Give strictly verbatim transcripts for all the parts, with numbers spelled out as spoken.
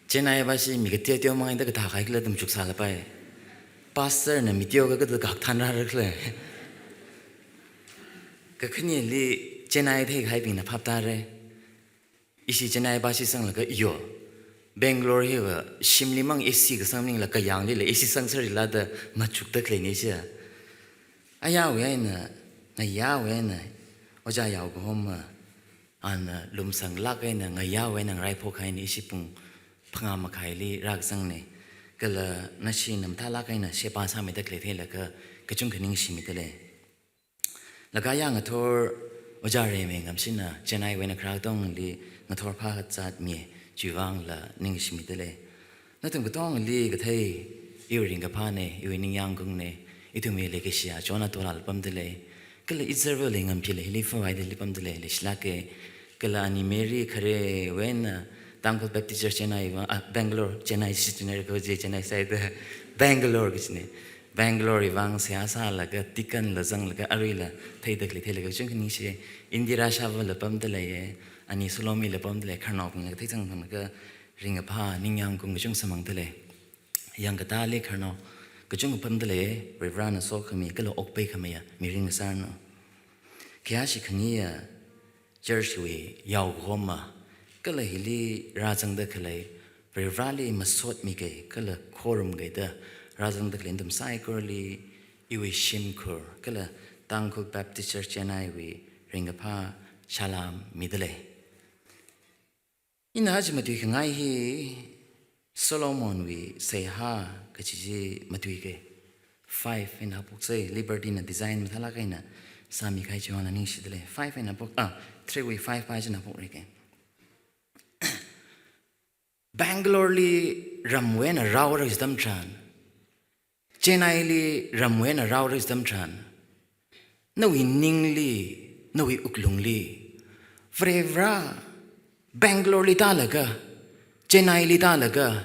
Chennai vāshi mi kateoteo mangda kathā khai khala da machuksālapai. Pastor na mi teokha kathā kakthan rāra khala. Kakhaneli Chennai theihaibingna phap tāra. Ishi Chennai vāshi sanglaga yo, Bangalore hiva shimli mang A C kasang maningla kayanglila A C sangserila da machukda khaleina chi. Ayāwui eina, ngayāwui eina, Ojā Yaokahoma, ana lumsanglāk eina ngayāwui eina ngaraiphok haina ishi pung phangā makhaili rākazangna. Kala nashi namtalāk eina sheba sāmida khalei theilaga kachungkha ningshimidalei. Laga ya ngathor Ojā Reimei Ngamshina Chennai wui eina kharā katongli ngathor phāzatmi, chiwui vangla ningshimidalei. Nathum katongli kathei iwui ringkaphāna, iwui ningyāngkungna, ithumwui leikashiya Jonah Tolala pamdalei. Kala Israel lei ngamphila hili phāvaidali pamdalei, leishilāka. Kala ani Mary Kharewui eina Tangkhul Baptist Church Chennai vang, ah, Bangalore, Chennai shi Chennai ko je Chennai side Bangalore kachina. Bangalore wui vang seihā sālaga, deacon la zanglaga, aruila theida khalei theilaga kachungkha ningshi. Indira Shavala pamdalei, ani Salomi la pamdalei, khararnaobingla kathei zanglaga ringkaphā ningyāngkung kachungkha samphangdalei. Yangkatali khararnao kachungkha pamdalei, Varivarana sokhami kala okpai khamayā mirin ngasāranu. Khayāshi khangayi ya, church wui yaokahoma, kala hili rāzangda khalei, Varivarali masotmi kahai, kala khorumkahai da rāzangda khalei nathum saikorali iwui shimkhur, kala Tangkhul Baptist Church Chennai wui ringkaphā salam midalei. Ina aja matuikhangai hi Solomon wui seihā kachi chi matuika. Five eina haophoksa, Liberty na design mathālāk eina sāmi kahai chiwui vangla ningshidalei. Five eina haophok, ah, three wui five pa china haophokra ke. Bangalore li ramwui eina rāra kaji atam tharan, Chennai li ramwui eina rāra kaji atam tharan, nawui ningli, nawui wuklungli, Varivara, Bangalore li tālaga, Chennai li tālaga,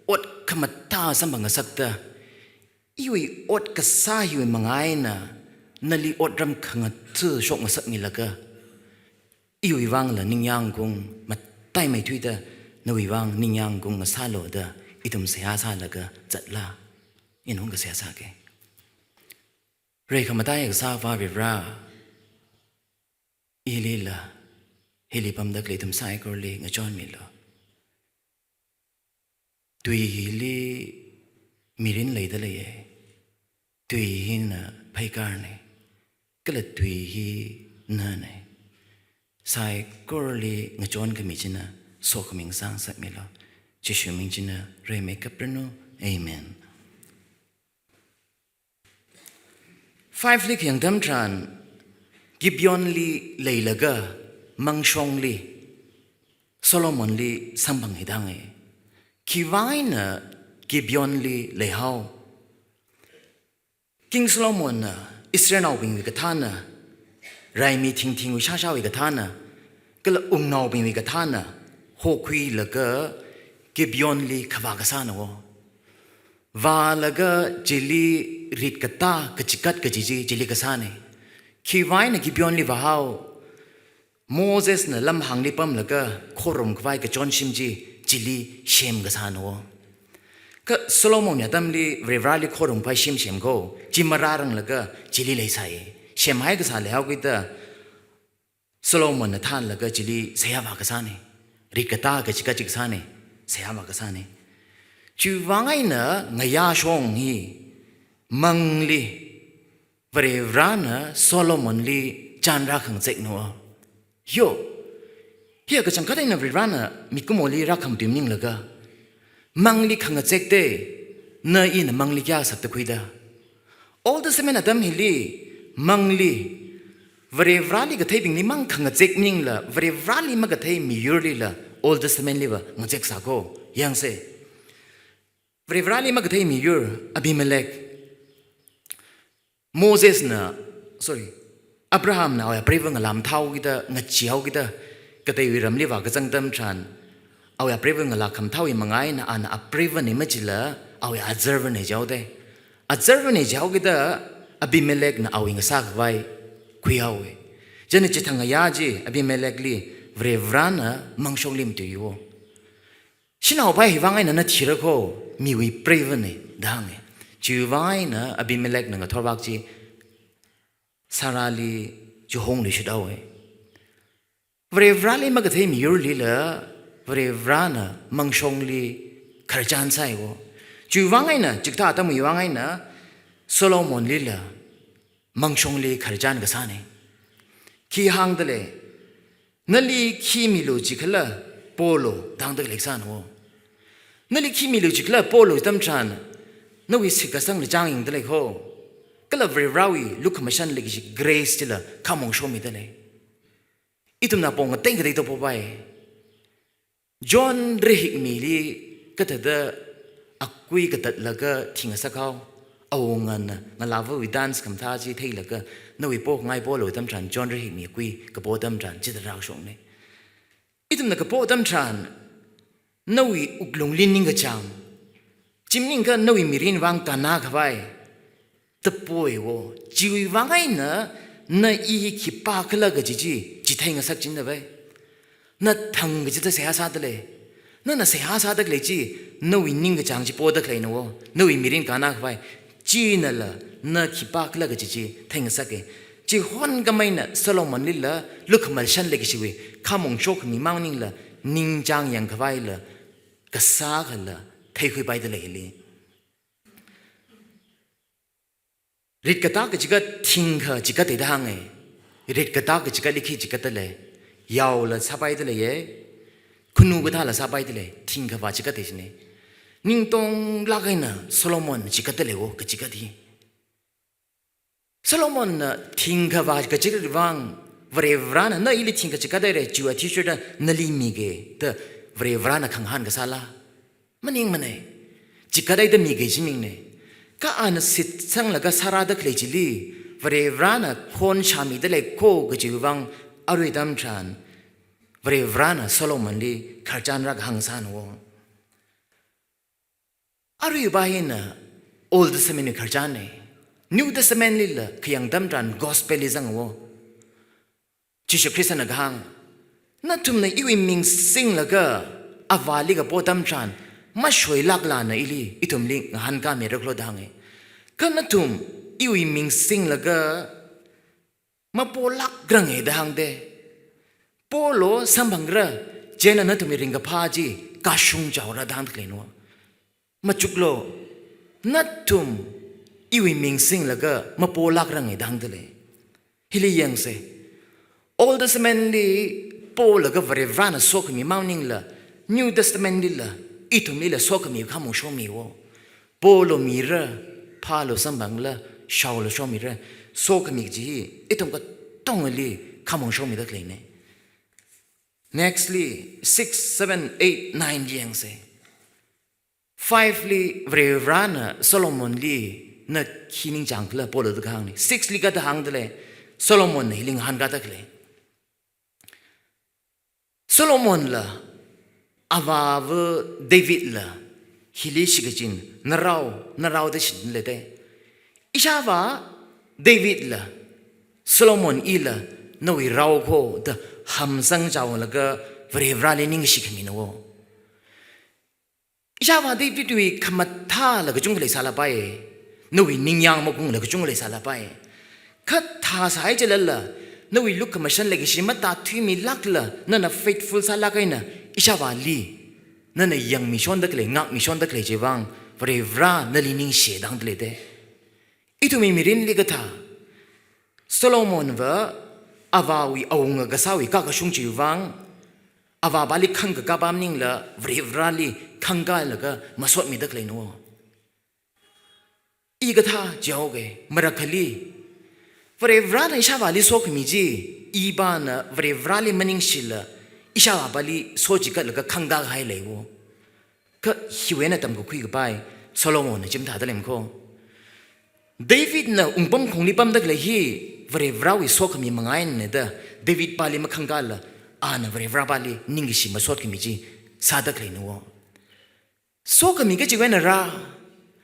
ot khamathā samphang ngasakta, iwui ot kasā hiwui manga eina, nali otram khangatha shok ngasakmilaga, iwui vangla ningyāngkung mataimeithuida, nawui vang ningyāngkung ngasālu da, ithum seihā sālaga zatla, ina hung kaseihā sāka. Reikhamataiya kasā Āvā Varivara, ilila, hili pamda khalei ithum saikorali ngachonmilu. Tui hili mirin leidaleiya. Tui hina pheikarna. Kala tui hi nana. Saikorali ngachonkhami china sokhami ngasā ngasakmilu. Jishu ming china reimeikap ranu. Amen. Five li khayang atam tharan, Gibeon li leilaga mangshongli Solomon li samphanghaida hānga. Khiwui vang eina Gibeon li leihao? King Solomon na Israelnaobingwui kathāna, raimi thingthingwui shāshāwui kathāna, kala wungnaobingwui kathāna hokhuilaga Gibeon li khavā kasāna wo. Vālaga chili ritkatā kachikat kaji chi chili kasāna. Khiwui vang eina Gibeon li vāhao? Moses na lamhāngli pamlaga khorumkhavai kachonshim chi chili semkasāna wo. Kha Solomon wui atamli Varivarali khorumkhavai shim semko, chi marāranglaga chili leisai. Semhai kasā leihaokida Solomon na thānlaga chili seihā vākasāna. Ritkatā kachikat chi kasāna. Seihā vākasāna. Chiwui vang eina ngayā shong hi mangli Varivarana Solomon li chān rākhangazekna wo. Yo. Hiya kachangkhat eina Varivarana mikumoli rākhamatuimaninglaga, mangli khangazekda, na ina mangli kayā sakta khuida. Old Testament atam hili mangli Varivarali katheibingli mang khangazek maningla, Varivarali makathei miyurlila Old Testament liva ngazek sāko. Yangsa. Varivarali makathei miyur Abimelech. Moses na, sorry, Abraham na awui apreiva ngalā mathāhaokida, ngacheehaokida, kateiwui ramli vākazang atam tharan, awui apreiva ngalā khamathāwui manga eina ana apreivana machila, awui azarvana jihaoda. Azarvana jihaokida, Abimelech na awui ngasākhavai khuihaowa. Chieina chithang ngayā chi Abimelech li Varivarana mangshongli matuiya wo. Shanao pai hiwui vang eina na thira kho, miwui preivane da hānge. Chiwui vang eina Abimelechna ngathorvak chi Sarahli chihong luishithaowe. Varivarali makathei miyurlila Varivarana mangshongli khararchan sāi kho. Chiwui vang eina, chikathā atamwui vang eina Solomonlila mangshongli khararchan kasāne. Khi hāngdalei, nali khi milu jikhala polu da hāngdalei sāna kho. Nali khi milu jikhala polu atam tharan, nawui shitkasangna chāngyangdalei kho. Kala Varivarawui lukhamashan leikashi grace chila khamong shomidalei. Ithumna pong ngatei ngatei topopai. John rahikmili kathāda akui katatlaga thingasak hao, awungana ngalāvawui dance khamathā chi theilaga, nawui pongai polu atam tharan, John rahikmi akui kapo atam tharan, chithāda rāshokne. Ithumna kapo atam tharan, nawui wuklungli ningkachāng, chi maningakha nawui mirin vang kannā khavai, tapoi kho. Chiwui vang eina na i hi khipākhala kaji chi, chitheingasak china vai. Na thang kachida seihā sādalei. Nana seihā sādalei chi, nawui ningkachāng chi podaleina kho. Nawui mirin kannā khavai. Chinala na khipākhala kaji chi theingasake. Chihon khamei eina Solomonlila lukhamashan leikashiwui khamong shokhami mang maningla ningchāngyang khavaila kasā kala theikhuipaidalei hili. Rit katā kachigat thingkha chigatei da hānge. Rit katā kachigatli khi chigatdalei. Yaola sāpaidaleiye. Khunu kathāla sāpaidalei. Thingkha va chigatei jine. Ningtonglāk eina Solomon chigatdalei kho kachigat hi. Solomonna thingkha va kachigat vang, Varivarana na ili thingkha chigathaire, chiwui athishurda nali mige da Varivarana khangahān kasāla? Maningmane. Chigathaida mige chi maningmane. Kha ana shitsanglaga sārādakhalei chili Varivarana khon shāmidalei kho kajiwui vang arui atam tharan Varivarana Solomonli khararchan rākahāng sāna kho. Aruiva hina Old Testament wui khararchanne. New Testament lila khayang atam tharan gospel li zanga kho. Jishu Khristana kahāng, nathumna iwui ming singlaga Avāli kapo atam tharan, mashoilāklana ili, ithumli ngahānkāmira kho da hānge. Kha nathum iwui ming singlaga mapolākrange da hāngde. Polu samphangra, chieina nathumwui ringkaphā chi kashung chaora da hāngdaleina. Machuklo, nathum iwui ming singlaga mapolākrange da hāngdalei. Hili yangse. Old Testament li polaga Varivarana sokhami mang maningla, New Testament lila ithumlila sokhami khamong shomi kho. Polu mira, phālu samphangla, shaolu shomira, sokhami kaji hi ithum katongali khamong shomidaleine. Next li, six, seven, eight, nine yangse. Five li Varivarana Solomonli na khi ningchāngkhala polu da kahāngne. Six li kathāda hāngdalei, Solomonna hili ngahānkādalei. Solomonla avāva Davidla hili shikachin, narao, narao da shichinlei te. Ishāvā Davidla Solomon ila nawui rao kho da hamsang chaolaga Varivarali ningshi khamina kho. Ishāvā Davidwui khamathāla kachungkha leisālapai. Nawui ningyāng makungla kachungkha leisālapai. Kha thāsai chilala, nawui lukhamashan leikashi matāthuimilākla, nana faithful sālāk eina, ishāvāli nana yangmishondakhalei, ngākmishondakhalei chiwui vang, Varivara nali ningshi da hāngdalei te. Ithumwui mirinli kathā, Solomonva avāwui awunga kasāwui kakashung chiwui vang, avāvali khangkakapa maningla Varivarali khangkālaga masotmidakhalei no. I kathā jihaoke, marakhali Varivarana ishāvāli sokhami chi, ivāna Varivarali maningshila ishāvāvali sochigatlaga khangkākahai lei wo. Kha hiwui eina tamkakhui kapai Solomonna chi mathāda lei kho. Davidna wungpamkhongli pamdakhalei hi Varivarawui sokhami mangānne da Davidvali makhangkāla, ana Varivaravali ningkashi masotkhami chi sādakhalei no. Sokhami kachiwui eina rā,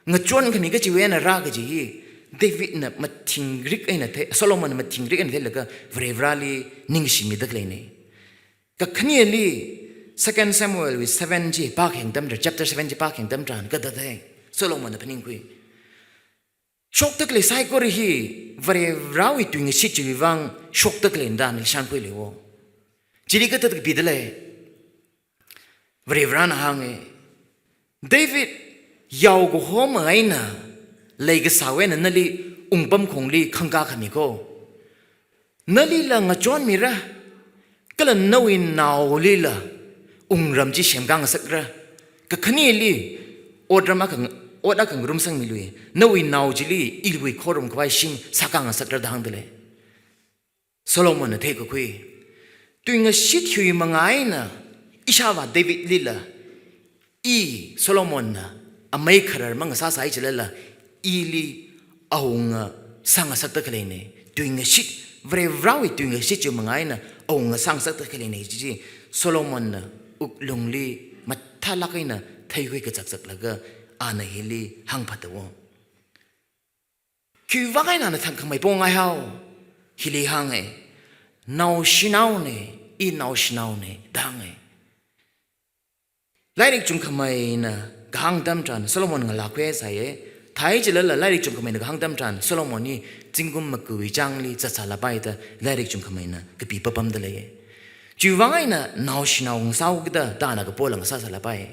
ngachonkhami kachiwui eina rā kaji hi Davidna mathingrik eina thei, Solomonna mathingrik eina theilaga Varivarali ningshimidakhaleine. Kakhaneli, Second Samuel wui seven chi pākhayang atam tharan, chapter seven chi pākhayang atam tharan, kathāda thei, Solomonna phaningkhui. Shokda khalei saikora hi, Varivarawui tuingashit chiwui vang shokda khaleina da ana shānkhuileiwo. Chili kathāda kapida lei. Varivarana hānga, David, yao kahoma eina leikasāwui eina nali wungpamkhongli khangkā khami ko. Nalila ngachonmira, kala nawui naolila wungram chi semkāngasakra. Kakhaneli otram akha, ot akha ngarumsangmilu. Nawui nao chili iwui khorum khavai shim sākāngasakra da hāngda lei. Solomonna theikakhui. Tuingashit hiwui manga eina ishāvā Davidlila, i Solomonna amei kharar mangasāsai chilala, ili awunga sāngasakda khaleina. Tuingashit, Varivarawui tuingashit chiwui manga eina awunga sāngasakda khaleina chi chi Solomonna wuklungli mathālāk eina theikhui kazakzaklaga ana hili hāngphathawo. Khiwui vang eina ana thangkhamei pongai hao? Hili hānga, naoshinaona, i naoshinaona da hānga. Lairik chungkhameina kahāng atam tharan Solomon ngalākhuisai. Thāi chilala lairik chungkhameina kahāng atam tharan Solomon hi zingkum makuiwui changli zatsālapai da lairik chungkhameina kapi papamda lei. Chiwui vang eina naoshinao ngasāo kida da ana kapola ngasāsālapai.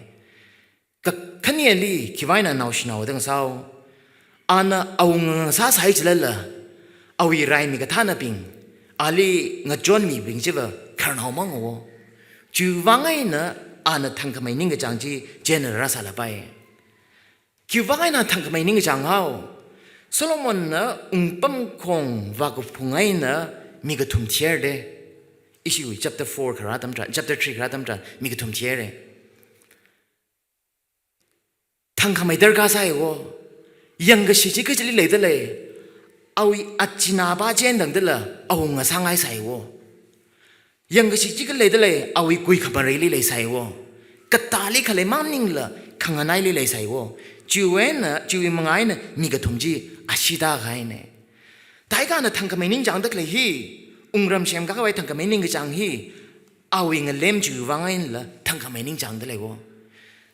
Kakhaneli khiwui vang eina naoshinao da ngasāo? Ana awunga ngasāsai chilala, awui raimi kathānabing, ali ngachonmibing chiva khararnao mangawo. Chiwui vang eina ana thangkhamei ningkachāng chi chieina rāsālapai. Khiwui vang eina thangkhamei ningkachāng hao? Solomonna wungpamkhong vākaphung eina mi kathum thiyerde. Ishiwui chapter four kharā atam tharan, chapter three kharā atam tharan mi kathum thiyerde. Thangkhamei darkar sāiwo. Yangkashi chi kachili leida lei? Awui achinā pā chentangdala awunga sāngaisaiwo. Yangkashi chi kali leida lei? Awui kui khamareili leisaiwo. Katāli khalei maningla khanganaili leisaiwo. Chiwui eina, chiwui manga eina mi kathum chi ashee tākahaina. Thākha ana thangkhamei ningchāngda khalei hi, wungram semkākhavai thangkhamei ningkachāng hi, awui ngalem chiwui vang einala thangkhamei ningchāngda leiwo.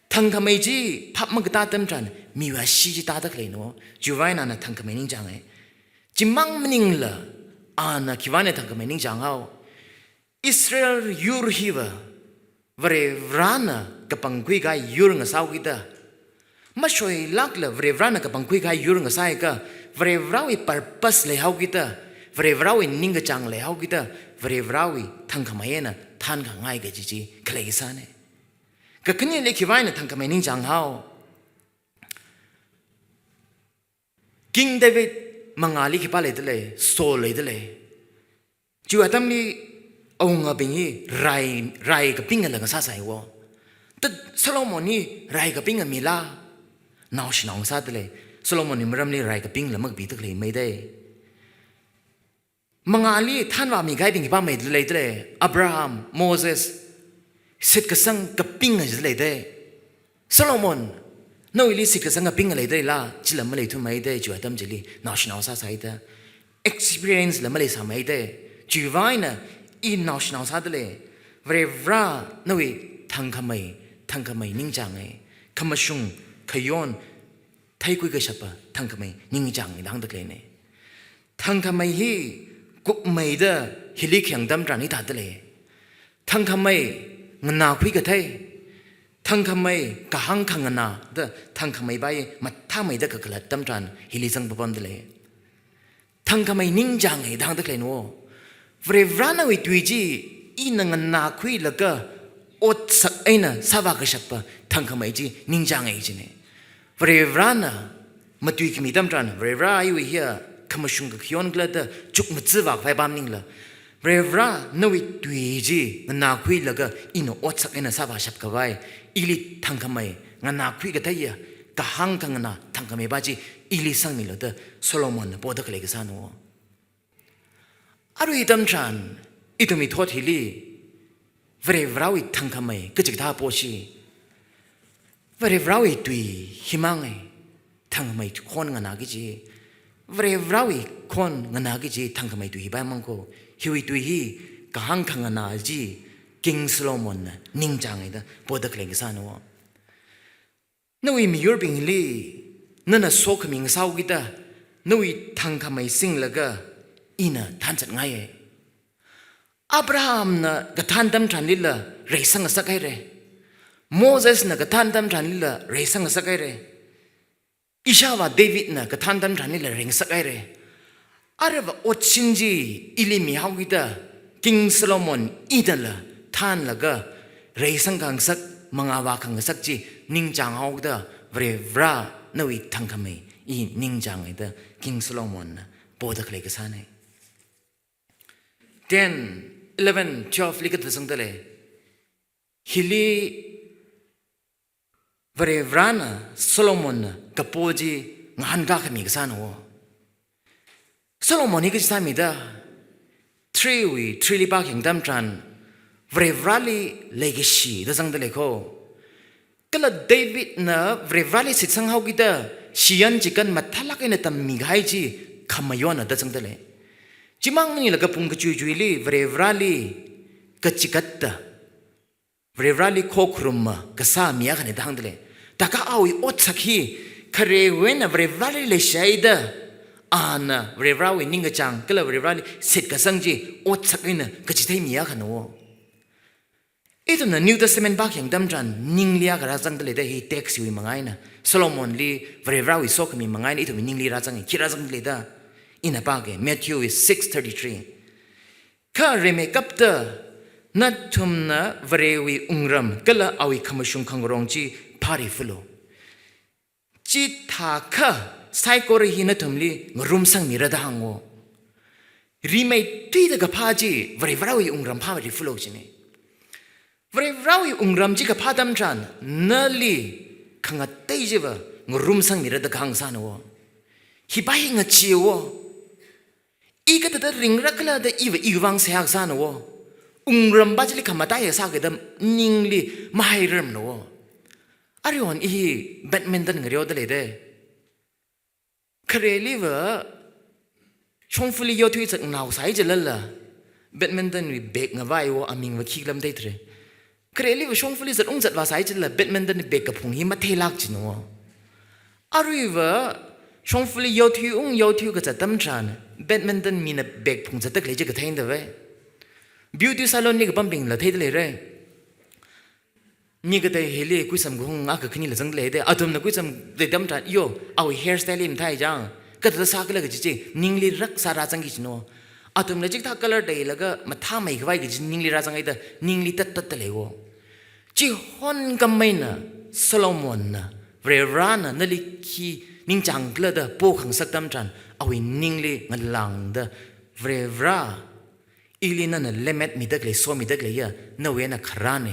Thangkhamei chi phap makatā atam tharan miwui ashee chi tāda khaleina. Chiwui vang eina ana thangkhamei ningchānga. Chimang maningla ana khiwui vang eina thangkhamei ningchāng hao? Israel yur hiva Varivarana kapangkhui kahai yur ngasāo kida, mashoilākla Varivarana kapangkhui kahai yur ngasāakha, Varivarawui purpose leihao kida, Varivarawui ningkachāng leihao kida, Varivarawui thangkhamei eina thānkhangai kaji chi khalei sāna. Kakhaneli khiwui vang eina thangkhamei ningchāng hao? King David mangāli khipā leida lei? Saul leida lei. Chiwui atamli awungabing hi rai, rai kapingala ngasāsaiwo. Tad Solomon hi rai kapinga mila? Naoshinao ngasāda lei. Solomon hi maramli rai kapingala makapida khalei maidei. Mangāli thānvāmi kahaibing khipā mei leida lei? Abraham, Moses, shitkasang kapinga chi leidei. Solomon, nawuili shitkasang kapinga leidei la? Chila maleithumeidei, chiwui atam chili naoshinao sāsāhaida. Experience la maleisāmeidei. Chiwui vang eina i naoshinao sāda lei. Varivara nawui thangkhamei, thangkhamei ningchānga. Khamashung, khayon, theikhui kashapa thangkhamei ningchānga da hāngda khaleina. Thangkhamei hi kupmeida hili khayang atam tharan hithāda lei. Thangkhamei nganākhui kathei, thangkhamei kahāng khanganā da thangkhamei pā hi mathāmeida kakhalat atam tharan hili zangpapamda lei. Thangkhamei ningchānga da hāngda khaleina. Varivarana nawui tui chi ina nganākhuilaga otsak eina sāvā kashapa thangkhamei chi ningchānga jina. Varivarana matui khami atam tharan, Varivara iwui hiya khamashung kakhayon khala da chukmajā vākhavai pā maningla, Varivara nawui tui chi nganākhuilaga ina otsak eina sāvāshap khavai, ili thangkhamei nganākhui katheiya kahāng khanganā thangkhamei pā chi ili sangmilu da Solomonna poda khalei kasāna. Arui atam tharan, ithumwui thot hili Varivarawui thangkhamei kachikathā poshi. Varivarawui tui himanga, thangkhamei khon nganā kaji. Varivarawui khon nganā kaji thangkhamei tui hi pā mang ko. Hiwui tui hi kahāng khanganā chi King Solomonna ningchāngaida poda khalei kasāna wo. Nawui miyurbingli nana sokhami ngasāhaokida, nawui thangkhamei singlaga ina thānsatngaiye. Abrahamna kathān atam tharanlila reisang ngasakhaire. Mosesna kathān atam tharanlila reisang ngasakhaire. Ishāvā Davidna kathān atam tharanlila reisang ngasakhaire. Aruiva otsin chi ili mihaokida, King Solomon inala thānlaga reisang khangasak, mangāvā khangasak chi ningchānghaokida, Varivara nawui thangkhamei i ningchāngaida King Solomonna poda khalei kasāna. Ten, eleven, twelve li kathāda zangda lei. Hili Varivarana Solomonna kapo chi ngahānkā khami kasāna wo. Solomon hi kachi sāmida, three wui three li pākhayang atam tharan, Varivarali leikashi da zangda lei kho. Kala Davidna Varivarali shitsanghaokida, shiyan chikan mathālāk eina tammikahai chi khamayonna da zangda lei. Chimang maningla kapung kachuichuili Varivarali kachigatda, Varivarali khokharumma kasā mi akhana da hāngda lei. Thākha awui otsak hi kharewui eina Varivarali leishaida, ana Varivarawui ningkachāng kala Varivarali shitkasang chi otsak eina kachithei mi akhana wo. Ithumna New Testament pākhayang atam tharan ningli akha rāzangda leida, hi text wui manga eina, Solomonli Varivarawui sokhami manga eina ithumwui ningli rāzanga, khi rāzangda leida. Ina pāga, Matthew six thirty-three. Kha rimeikapta nathumna Varewui wungram kala awui khamashung khangarong chi phārifalu. Chithākha saikora hi nathumli ngarumsangmira da hānga wo. Rimeithuida kaphā chi Varivarawui wungram phārifalu jina. Varivarawui wungram chi kaphā atam tharan nali khangatei chiva ngarumsangmira da kahāng sāna wo. Hi pa hi ngacheeya wo. I kathāda ringra khala da iva iwui vang seihā kasāna wo. Wungram pa chili khamataiya sākida ningli mahairarmana wo. Aruihon i hi badminton ngareoda leida. Khareliva shongfali yaothui zatnao sāi chilala, badminton wui bag ngavai wo, amingva khikhala matheithura. Khareliva shongfali zat ung zatvā sāi chilala, badminton bag kaphung hi matheilāk jina wo. Aruiva shongfali yaothui ung yaothui kazat atam tharan, badminton mina bag phungzatda khalei chi kathei eina da ve. Beauty salon li kapambingla theida leira. Mi katei hili kuisam kahung akha khanila zangda leida. Athumna kuisam theida atam tharan, yo, awui hairstyle hi mathāi chang, kathāda sākhala kaji chi ningli rak sā rāzangki jina wo. Athumla chikathā color teilaga mathāmeikhavai kaji ningli rāzanghaida, ningli tattatda lei wo. Chihon khameina Solomonna, Varivarana nali khi ningchāng khala da pokhangasak atam tharan, awui ningli ngalāngda, Varivara, ili nana lemmet mida khalei, somida khaleiya nawui eina kharāna.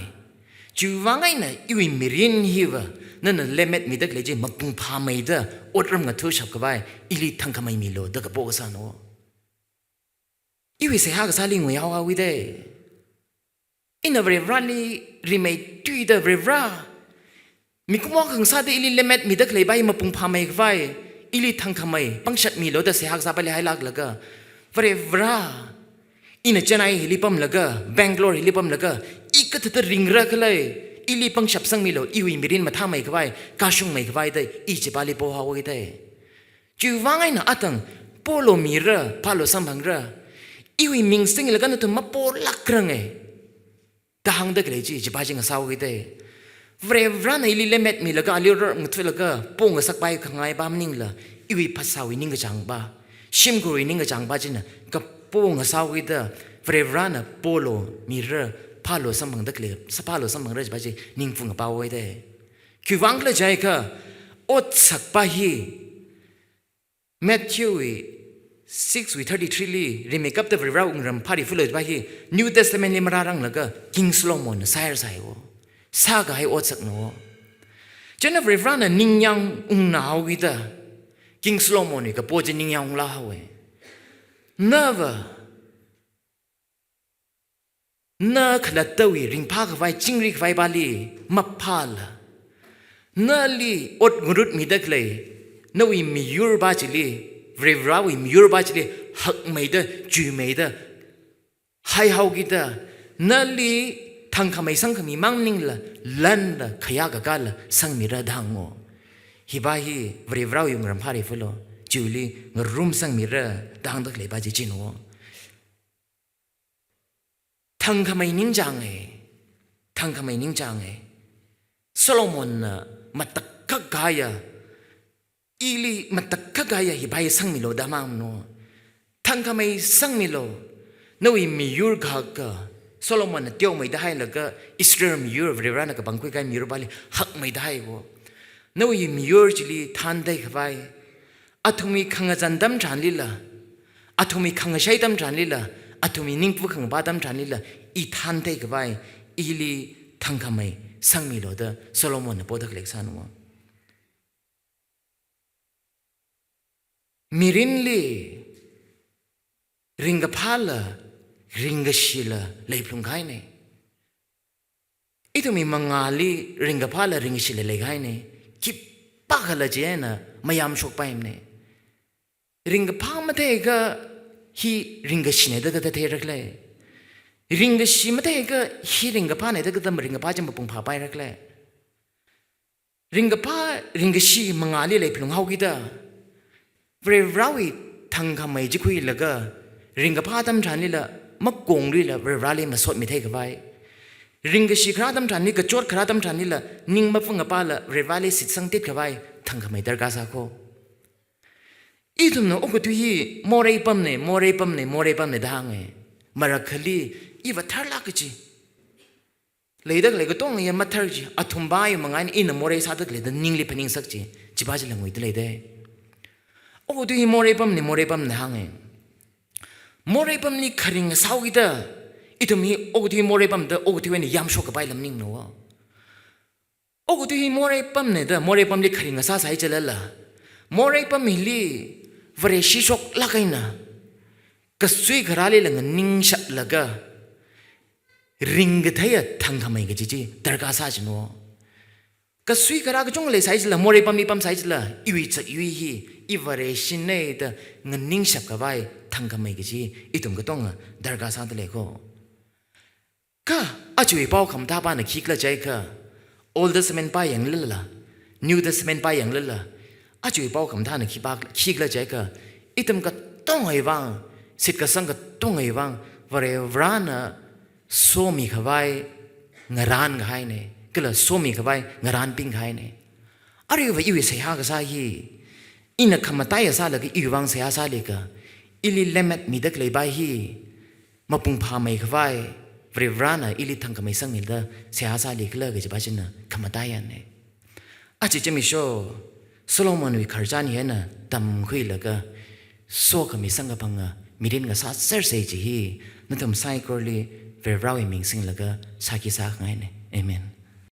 Chiwui vang eina iwui mirin hiva nana lemmet mida khalei chi mapung phāmeida otram ngathushap khavai ili thangkhamei milu da kapo kasāna wo. Iwui seihā kasāli nguihaohaowida. Ina Varivarali rimeithuida Varivara, mikumo khangasāda ili lemmet mida khalei pa hi mapung phāmei khavai, ili thangkhamei pangshap milu da seihā kasā pali hailāklaga, Varivara, ina Chennai hili pamlaga, Bangalore hili pamlaga, i kathāda ringra khala, ili pangshap sangmilu, iwui mirin mathāmei khavai, kashungmei khavai da i chipali pohaowa da. Chiwui vang eina atang polo mira, phālo samphangra. Iwui ming singlaga nathum mapolākranga da hāngda khalei chi, chipa chi ngasāhaowa da. Varivarana ili lemmet milaga, ali rar ngathulaga pongasak pa hi khangai pa maningla, iwui phasāwui ningkachāng pa, shimkhurwui ningkachāng pa china kapo ngasāhaowa da. Varivarana polo mira, phālo samphangda khalei, sa phālo samphangra chipa chi ningpung apao haowa da. Khiwui vang khala jiakha, otsak pa hi Matthew wui six wui thirty-three li, rimeikapta Varivara wungram phārifalu pa hi New Testament li marāranglaga King Solomonna sāhaisai wo. Sākahai otsakna wo. Chieina Varivarana ningyāng ungnahaowa da, King Solomon wui kapo chi ningyāng unglāhaowa. Nava na khalattawui ringphā khavai, chingri khavai pali maphāla, nali ot ngarut mida khalei nawui miyur pa chili, Varivarawui miyur pa chili hakmeida, chuimeida haihaokida, nali Thangkhamei sangkhami mang maningla, lanla, khayā kakāla sangmira da hāngo. Hiva hi Varivarawui wungram phāra phālo, chiwuili ngarum sangmira da hāngda khaleiva chi chino. Thangkhamei ningchānge, thangkhamei ningchānge. Solomonna matakhak kahaiya, ili matakhak kahaiya hiva hi sangmilo da mangno. Thangkhamei sangmilo. Nawui miyur kahaka, Solomonna teomeida hailaga, Israel miyur, Varivarana kapangkhui kahai miyurvali hakmeida haiwo. Nawui miyur chili thānthei khavai, athumwui khangazan atam tharanlila, athumwui khangashei atam tharanlila, athumwui ningpu khangapa atam tharanlila, i thānthei khavai, ili thangkhamei sangmilo da Solomonna poda khalei kasānwa. Mirinli ringkaphāla, ringkashila leiphalung kahaina. Ithumwui mangāli ringkaphāla ringkashila leikahaina. Khipākhala chieina mayamshokpaimana. Ringkaphā matheikha hi ringkashina da kathā theirakhala? Ringkashi matheikha hi ringkaphāna da kathā ringkaphā chi mapung phāpairakhala? Ringkaphā, ringkashi mangāli leiphalung haokida, Varivarawui thangkhamei chi khuilaga, ringkaphā atam tharanlila, makongluila Varivarali masotmi thei khavai, ringkashi kharā atam tharanli, kachot kharā atam tharanlila, ning mapung apala Varivarali shitsangtit khavai thangkhamei darkar sāko. Ithumna okathui hi morei pamna, morei pamna, morei pamna da hānga. Marakhali iva tharlāk kaji, leida khalei katonga ya mathar kaji, athumva ya mangāna, ina morei sāda khalei da ningli phaningsak kaji, chiva chila nguida leida. Okathui hi morei pamna, morei pamna hānga. Morei pamli kharing sāhaokida, ithum hi okathui morei pamda, okathuiwui eina yamshok kapaila maningno. Okathui hi morei pamna da, morei pamli kharing sāsai chilala, morei pam hili Vareshi shoklāk eina kasui kharālila nganingshaplaga ringkatheiya thangkhamei kaji chi darkar sā chino. Kasui kharā kachungkha leisai chila, morei pamli pamsai chila, iwui zatyui hi, i Vareshina da nganingshap khavai thangkhamei kaji ithum katonga darkar sāda leiko. Kha ajawui pao khamathāpana khikhala jiakha, Old Testament pā yanglala, New Testament pā yanglala, ajawui pao khamathāna khipā, khikhala jiakha, ithum katongawui vang, shitkasang katongawui vang, Varivarana somi khavai ngarān kahaina, kala somi khavai ngarānping kahaina. Aruiva iwui seihā kasā hi, ina khamataiya sālaga iwui vang seihā sālaga, ili lemmet mida khaleiva hi mapung phāmei khavai, Varivarana ili thangkhamei sangmida seihā sālikhala kajiva china khamataiyana. Aja zimiksho Solomonwui khararchan hina tamkhuilaga, sokhami samkaphanga mirin ngasāsersa kaji hi, nathum saikorali Varivarawui ming singlaga sāki sākhangaina. Amen.